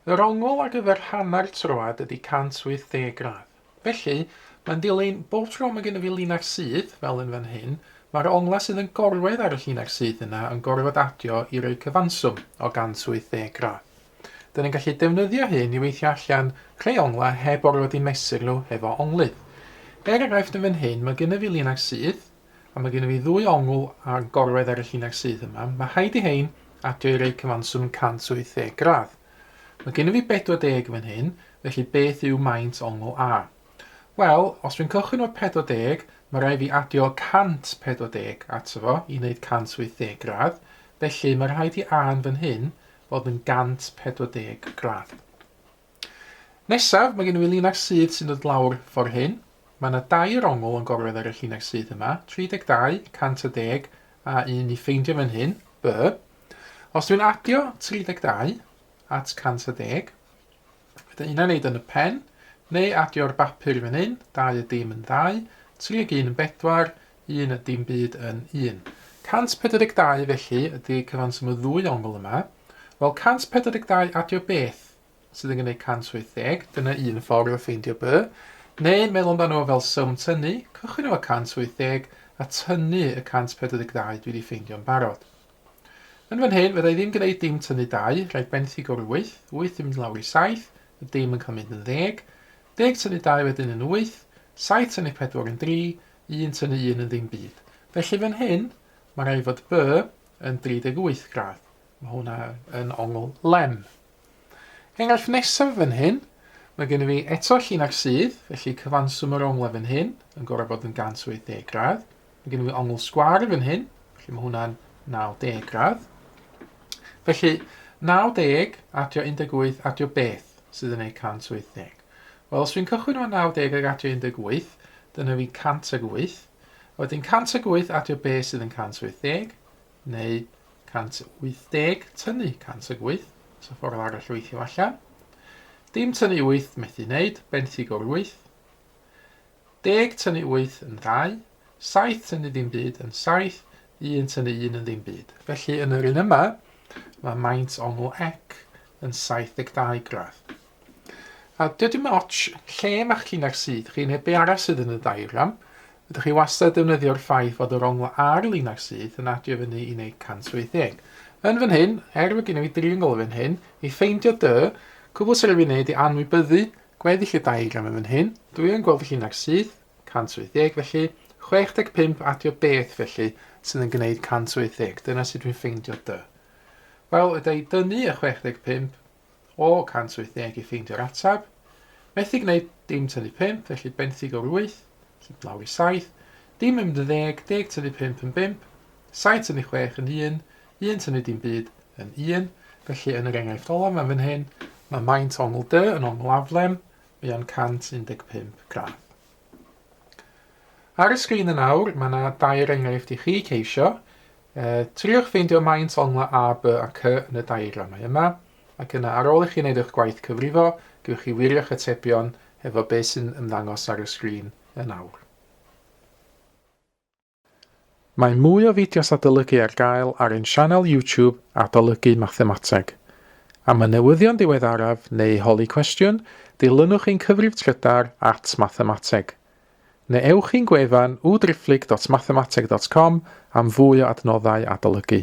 Yr ongl ar gyfer hanner troad ydy 180 gradd. Felly, mae'n dilyn bob tro mae gennym fi linell syth, fel yn fan hyn, mae'r onglau sydd yn gorwedd ar y llinell syth yna yn gorfod adio i roi cyfanswm o 180 gradd. Dyn ni'n gallu defnyddio hyn i weithio allan rhai onglau heb orfod i mesur nhw hefo onglydd. Er enghraifft yn fan hyn, mae gennym fi linell syth, a mae gennym fi ddwy ongl ar gorwedd ar y llinell syth yma, mae rhaid i hein adio i roi cyfanswm 180 gradd. Mae gennym fi 40 fan hyn, felly beth yw maint ongl A? Wel, os dwi'n cychwyn o'r 40, mae rhaid fi adio 140 ato fo i wneud 180 gradd, felly mae rhaid i A yn fan hyn fod yn 140 gradd. Nesaf, mae gennym fi linell syth sy'n dod lawr ffordd hyn. Mae yna dair ongl yn gorwedd ar y llinell syth yma, 32, 110 a un i ffeindio fan hyn, B. Os dwi'n adio 32 at 110, fydda un wneud yn y pen, neu adio'r bapur fan hyn, 2 a dim yn 2, 3 ag 1 yn 4, 1 a dim byd yn 1. 142 felly ydy cyfanswm y ddwy ongl yma. Wel, 142 adio beth sydd yn gwneud 180, dyna un ffordd o ffeindio B. Neu meddwl amdano fo fel swm tynnu, cychwyn efo 180 a tynnu y 142 dwi wedi ffeindio'n barod. Yn fan hyn, fydda i ddim gwneud dim tynnu 2, rhaid benthyg o'r 8, 8 yn mynd lawr i 7, y dim yn cael mynd yn 10, 10 tynnu 2 wedyn yn 8, 7 tynnu 4 yn 3, 1 tynnu 1 yn ddim byd. Felly fan hyn, mae rhaid fod B yn 38 gradd. Mae hwnna yn ongl lem. Enghraifft nesaf fan hyn, mae gennym fi eto llinell sydd, felly cyfanswm yr onglau fan hyn yn gorau bod yn 180 gradd. Mae gennym fi ongl sgwâr fan hyn, felly mae hwnna'n 90 gradd. Felly 90 adio 18 adio beth sydd yn ei 180? Wel, os dwi'n cychwyn efo 90 ag adio 18, dyna fi 108. A wedyn 108 adio beth sydd yn 180? neu 180 tynnu 108, so ffordd arall o weithio allan. Dim tynnu 8 methu wneud, benthyg o'r 8. Deg tynnu 8 yn 2, 7 tynnu ddim byd yn 7, 1 tynnu 1 yn ddim byd. Felly yn yr un yma, mae maint ongl ec yn 72 gradd. A dydy dim ots lle mae'ch llinell syth chi neu be arall sydd yn y diagram. Ydych chi wastad defnyddio'r ffaith fod yr ongl ar linell syth yn adio fyny i wneud 180. Yn fan hyn, er fod gennym fi driongl yn fan hyn, i ffeindio dy, cwbl sy'n rhaid fi wneud i anwybyddu gweddill y diagram yn fan hyn. Dwi yn gweld y llinell syth, 180 felly, 65 adio beth felly sydd yn gwneud 180. Dyna sut dwi'n ffeindio dy. Wel, ydy i dynnu y 65 o 180 i ffeindio'r ateb. Methu gwneud dim tynnu 5, felly benthyg o'r 8, sy'n lawr i 7. Dim yn mynd yn ddeg, deg tynnu 5 yn 5, 7 tynnu 6 yn 1, 1 tynnu dim byd yn 1. Felly yn yr enghraifft olaf mae'n fan hyn, mae maint ongl D yn ongl aflem, mae o'n 115 gradd. Ar y sgrin yn awr, mae yna dair enghraifft i chi ceisio. E, triwch ffeindio maint onglau A, B a C yn y diagramau yma, ac yna ar ôl i chi wneud eich gwaith cyfrifo, gewch chi wirio'ch atebion hefo beth sy'n ymddangos ar y sgrin yn awr. Mae mwy o fideos adolygu ar gael ar ein sianel YouTube Adolygu Mathemateg. Am y newyddion diweddaraf neu holi cwestiwn, dilynwch ein cyfrif trydar at mathemateg. Neu ewch i'n gwefan www.mathemateg.com am fwy o adnoddau adolygu.